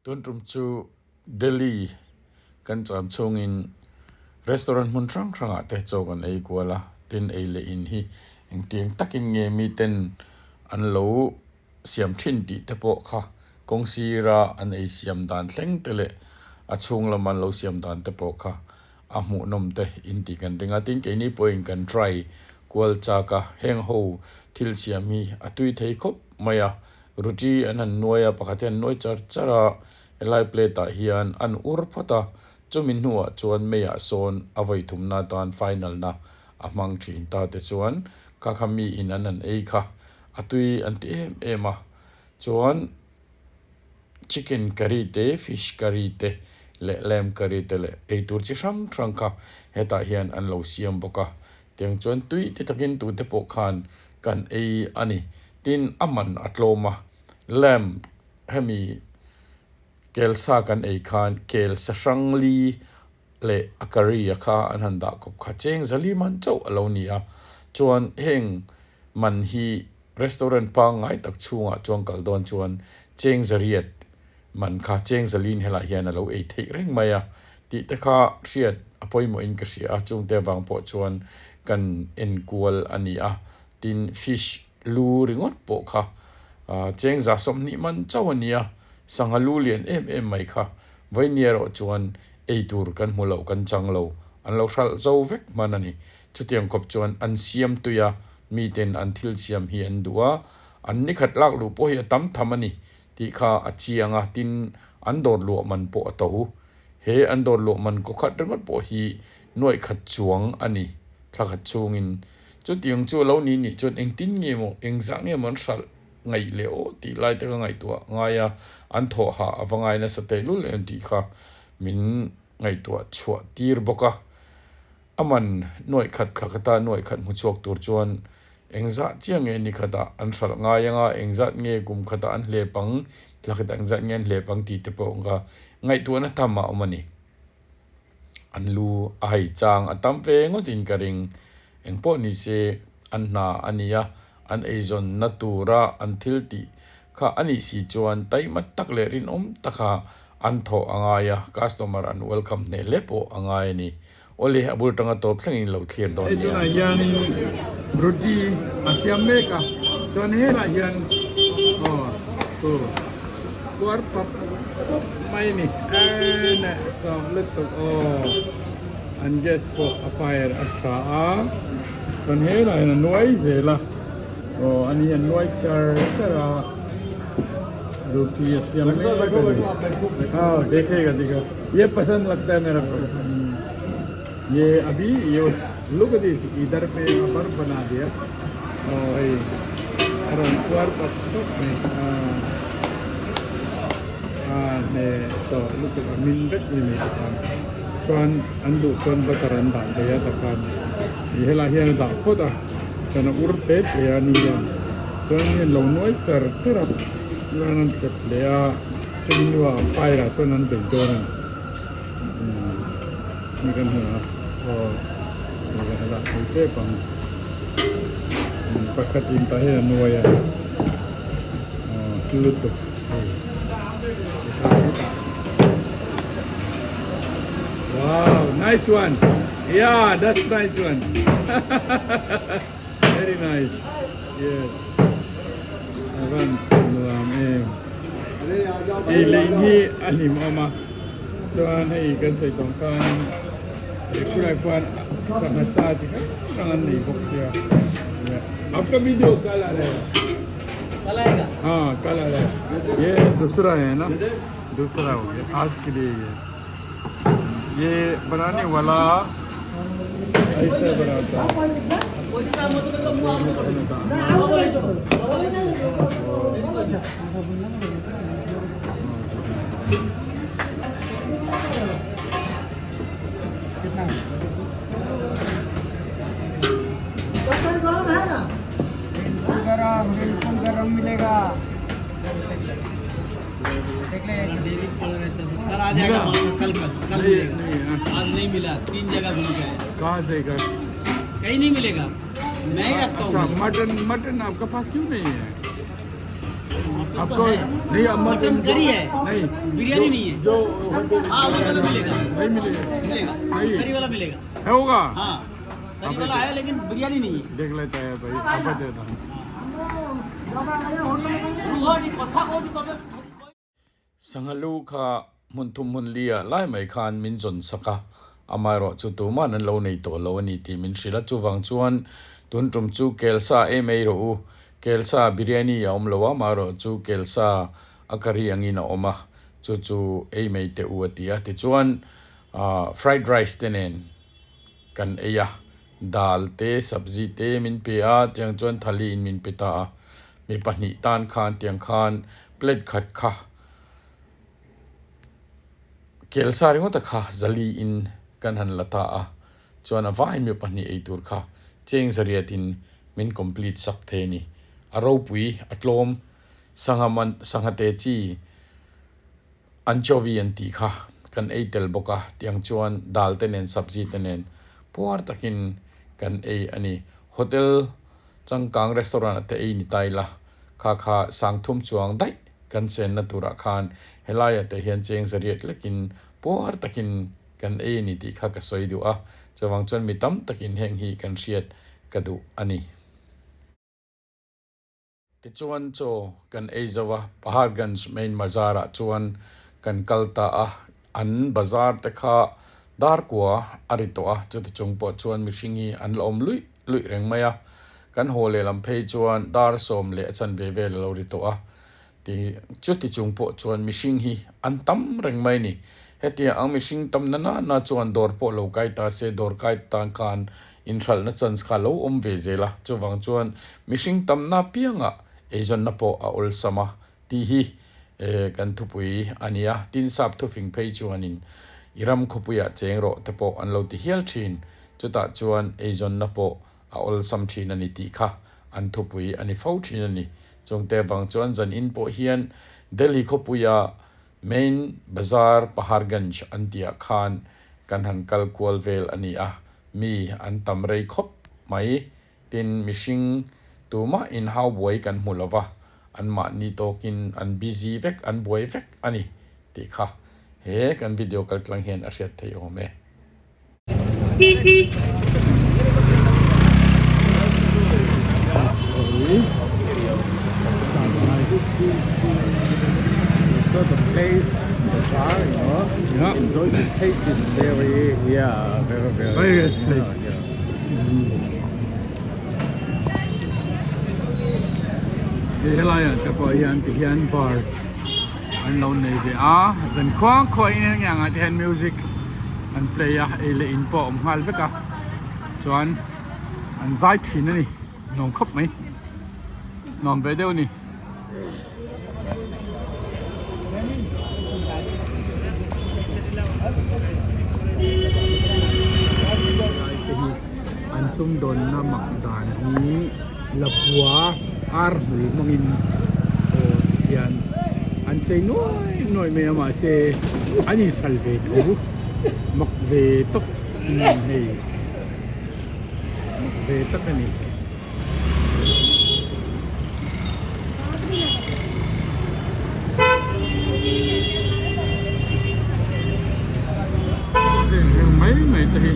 Tun tum chu Delhi kan cham chhungin restaurant hmun hrang hrangah te chaw kan ei kual a, tin ei leh in hi engtiang takin nge miten an lo siam thin tih te pawh kha kawng sira an ei siam dan thleng te leh a chhung lama an lo siam dan te pawh kha a hmuhnawm te in tih kan ring a, tin keini pawhin kan try kual chak a, heng ho thil siam hi a tui thei khawp mai a. Ruti an han nuai a, pakhat hian an nuai char char a, helai plate ah hian an ur phawt a, chumi hnuah chuan meiah sawn a vawi thumna atan final na a hmang thin ta te chuan kha kha mi in an han ei kha a tui an ti em em a, chuan chicken curry te fish curry te leh lamb curry te leh eitur chi hrang hrang kha hetah hian an lo siam bawk a, tiang chuan tui ti takin tute pawh khan kan ei a ni. Tin, a man a tlawm a, lamb hemi kel sa kan ei khan kel sa hrang li leh a curry a kha an han dah kawp kha cheng zali man chauh a lo ni a. Chuan heng man hi restaurant pangngai tak chhungah chuan kal dawn chuan cheng zariat man kha cheng zalin helai hian a lo ei theih reng mai a tih te kha hriat a pawimawhin ka hria a, chungte avang pawh chuan kan enkual a ni a. Tin, fish lu ringawt pawh kha chengza 20 man chauh a nia, sangha lu lian em em mai kha vawinia erawh chuan ei tur kan hmu lo, kan chang lo, an lo hralh zo vek hman a ni. Chutiang khawp chuan an siam tui a, miten an thil siam hi an duh a, an nikhat lak luh pawh hi a tam tham a ni tih kha a chiang a, tin, an dawr luah man pawh a to. He an dawr luah man kaw khat ringawt pawh hi nuaih khat chuang a ni, thla khat chhungin. Chutiang chu a lo ni nih chuan engtin nge maw, engzah nge maw an hralh ngaih leh aw tih lai te ka ngaihtuah ngai a, an thawh hah a va ngai nasa tehlul em tih kha min ngaihtuah chhuah tir bawk a. A man nuaih khat thla khata nuaih khat hmu chhuak tur chuan engzah chiah nge ni khatah an hralh ngai anga, engzat nge kum khatah an hlep ang, thla khatah engzat nge an hlep ang tih te pawh ka ngaihtuahna tham a awm a ni. An lu a hai chang a tam ve ngawtin ka ring. Engpawh ni se an hna a ni a, an eizawnna tura an thil tih kha a nih si chuan taima tak leh rinawm taka an thawh a ngai a, customer an welcome hneh hle pawh a ngai a ni. Awle, a bul tanga tawp thlengin lo thlir dawn nia. Hei tunah hianin roti a siam mek a, chuan helaiah hian aw tu puar pap pap mai a ni. Eee sawm lutuk aw an gas pawh a fire a tha a, chuan helaiah hian a nuai zel a, aw ani hian nuai char char a roti a siam mek a ni. Aw dekhega dekha. Ye pasand lagta hai mera ko ye abhi ye look at this idhar pe barf bana diya aw hei a rawn puar pap pap mai a hne saw lutuk a min vek ni mai te khan chuan an duh chuan butter an dah thei a takhan ih helai hian a dah phawt a chuan a ur te te a ni hian chuan mi an lo nuai char char a chuan an thlep leh a. Chumi hnuah fire ah sawn an bei dawn a ni. Ni kan hmu a, aw ni kan dah thei tep ang. Pakhat in tah hian a nuai a, aw hlu lutuk hei. Wow, nice one. Yeah, that's nice one. Very nice. Yes. Avan nuam em. Ei lei hi a hlim awm a. Chuan hei kan sawi tawng khan he khulai khuan sangha sa chi hrang hrang an nei bawk sia. Aapka video kal aa raha hai? Kal aayega. Haan kal aa raha hai. Ye dusra hai na? Dusra ho gaya aaj ke liye ye. Ye banane wala aisa banata hai. गरम है ना गरम बिल्कुल गरम मिलेगा कल आ जाएगा कल कल कल मिलेगा आज नहीं मिला तीन जगह घूम के आया कहाँ से का कहीं नहीं मिलेगा मैं ही रखता अच्छा हूँ मटन मटन आपका पास क्यों नहीं है आपको है नहीं मटन करी है नहीं बिरयानी नहीं है जो हाँ वो वाला मिलेगा नहीं मिलेगा मिलेगा नहीं। करी वाला मिलेगा है होगा हाँ करी वाला है लेकिन बिरयानी नहीं है देख लेता है भाई आप देता हूँ कथा कहो Sangha lu kha hmun thum hmun li ah lai mai khan min zawn sak a, amaherawh chu tuman an lo nei tawh lo a ni tih min hrilh a, chuvang chuan tun tum chu kelsa em ei rawh u, kelsa biryani a awm lo a, amaherawh chu kelsa a curry angin a awm a, chu chu ei mai teh u a ti a, tichuan ah fried rice te nen kan ei a, dal te sabzi te min pe a, tiang chuan thali in min pe ta a, mi pahnih tan khan tiang khan plate khat kha. Kelsa ringawta kha zali in kan han la ta a, chuan a vai mi pahnih ei tur kha cheng zariat in min complete sak thei a ni. A ropui, a tlawm, sangha man sangha te chi anchovi an tih kha kan ei tel bawk a, tiang chuan dal te nen sabzi te nen puar takin kan ei a ni. Hotel changkang restaurant ah te ei ni ta ila kha kha sangthum chuang daih Kan chenna turah khan helaiah te hian cheng zariat lekin puar takin kan ei a ni tih kha ka sawi duh a, chuvang chuan mi tam takin heng hi kan hriat ka duh a ni. Tichuan chaw kan ei zo a, Paharganj main bazar-ah chuan kan kal ta a, an bazar te kha darkua a ri tawh a, chuti chung pawh chuan mihring hi an la awm luih luih reng mai a, kan haw lehlam phei chuan dar sawm leh a chanve vel a lo ri tawh a, Ti chuti chung pawh chuan mihring hi an tam reng mai ni. Hetiang ang mihring tam na na na chuan dawr pawh lo kai ta se dawr kai tan khan inhralhna chance kha lo awm ve zel a, chuvang chuan mihring tam na piangah eizawnna pawh a awlsam a tih hi kan thupui a ni a. Tin sap thufing phei chuanin i ram khawpuiah cheng rawh te pawh an lo ti hial thin, chutah chuan eizawnna pawh a awlsam thin a ni tih kha an thupui a ni fo thin a ni. Chungte vang chuan zan in pawh hian Delhi khawpuia main bazar Paharganj an tihah khan kan han kal kual vel a ni a, mi an tam rei khawp mai. Tin, mihring tumah inhau buai kan hmu lo va, anmahni tawkin an busy vek, an buai vek a ni tih kha he kan video kaltlang hian a hriat theih awm e. So the place, the bar, you know, yeah. enjoy the taste is very, yeah, very, very, various place. Yeah. Helai ah te pawh hian ti hian bars an lo nei ve a zan khuang khuain heng ang ah te hian music an play a ei leh in pawh a awm nghal vek a chuan an zai thin a ni nuam khawp mai nuam ve deuh a ni. An sumdawnna mak dan hi lapua ar hmul hmangin aw tihian an chei nuai nuai mai a mahse an inhral ve tho mak ve tawp hei mak ve tak a ni. Heng mai mai te hi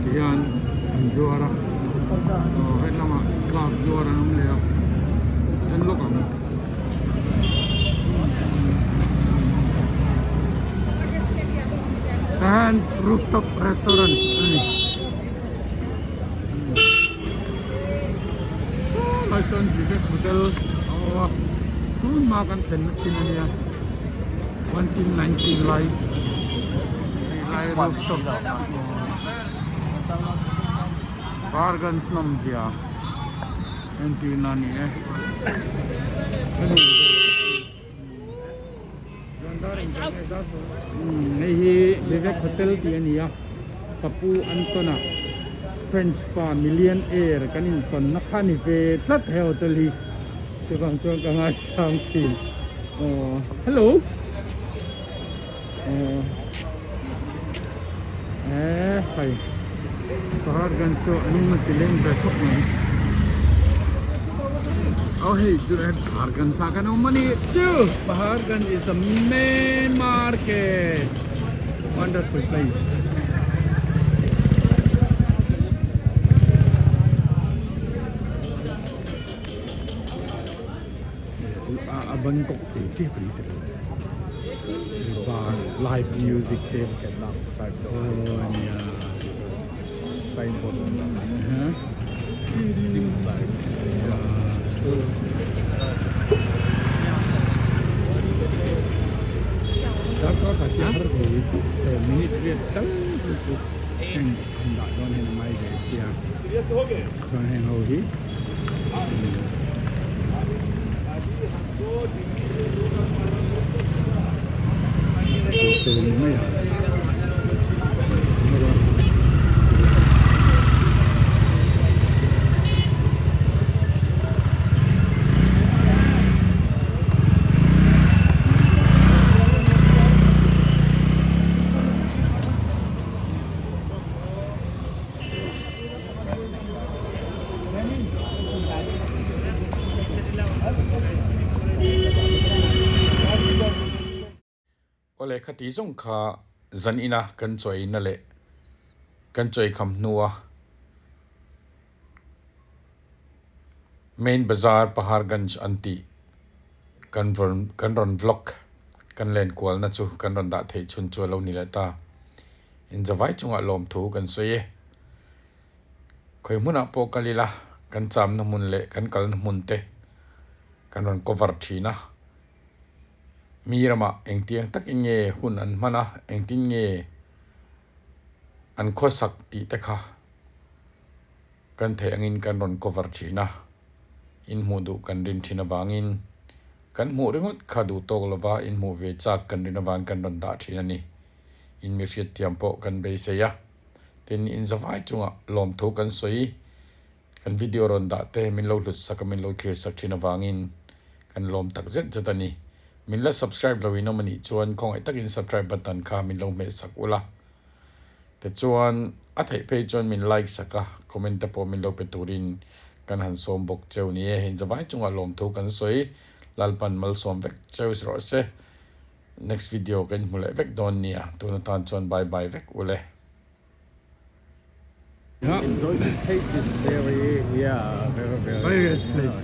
tihian an zuar a aw hetlangah scarf zuar an awm leh a en lawk ang. Tahan rooftop restaurant a ni. Saw lai sawn Vivek Hotel a awm a tun hma kan thlenna thin a nia 1919 lai lai rooftop Bargains nawm zia entirna a ni e. Hei hi Vivek Hotel tih a ni a, ka pu Anton-a French pa Million Air kan intawnna kha a ni ve tlat he hotel hi chuvang chuan ka ngaisang thin aw hello aw eh hai Paharganj chu an in ti leng ve khawp mai. Aw hei tunah hian Paharganj ah kan awm a ni chu Paharganj is the main market wonderful place. A Bangkok tih tep a ni tilo bar live music te aw nia signboard darkar khat hi a har ve minute riat tal chu heng han dah dawn hian a ngai ve sia chuan heng ho hi. Awle khati zawng kha zan ina kan chawi na leh kan chawi kham hnua Main Bazaar Paharganj an tih kan kan rawn vlog kan len kualna chu kan rawn dah theih chhun chu a lo ni leh ta. Inzavai chungah lawmthu kan sawi e. Khawi hmunah pawh kal ila kan chamna hmun leh kan kalna hmun te kan rawn cover thin a, mi ramah engtiang takin nge hun an hman a, engtin nge an khawsak tih te kha kan theih angin kan rawn cover thin a, inhmuh duh kan rin thin avangin kan hmuh ringawt kha duh tawk lova inhmuh ve chak kan rin avangin kan rawn dah thin a ni. In mi hriatthiam pawh kan beisei a. Tin, in zavai chungah lawmthu kan sawi. Kan video rawn dah te min lo hlut sak a, min lo thlir sak thin avangin kan lawm tak zet zet a ni. Min la subscribe lo in awm a nih chuan khawngaih takin subscribe button kha min lo hmeh sak ula. Tichuan, a theih phei chuan min like sak a, comment te pawh min lo pe turin kan han sawm bawk cheu ni e. Hei zavai chungah lawmthu kan sawi. Lalpan malsawm vek cheu rawh se. Next video kan hmu leh vek dawn nia, tun atan chuan bye bye vek ule. Enjoy the taste is very yeah very very Various place.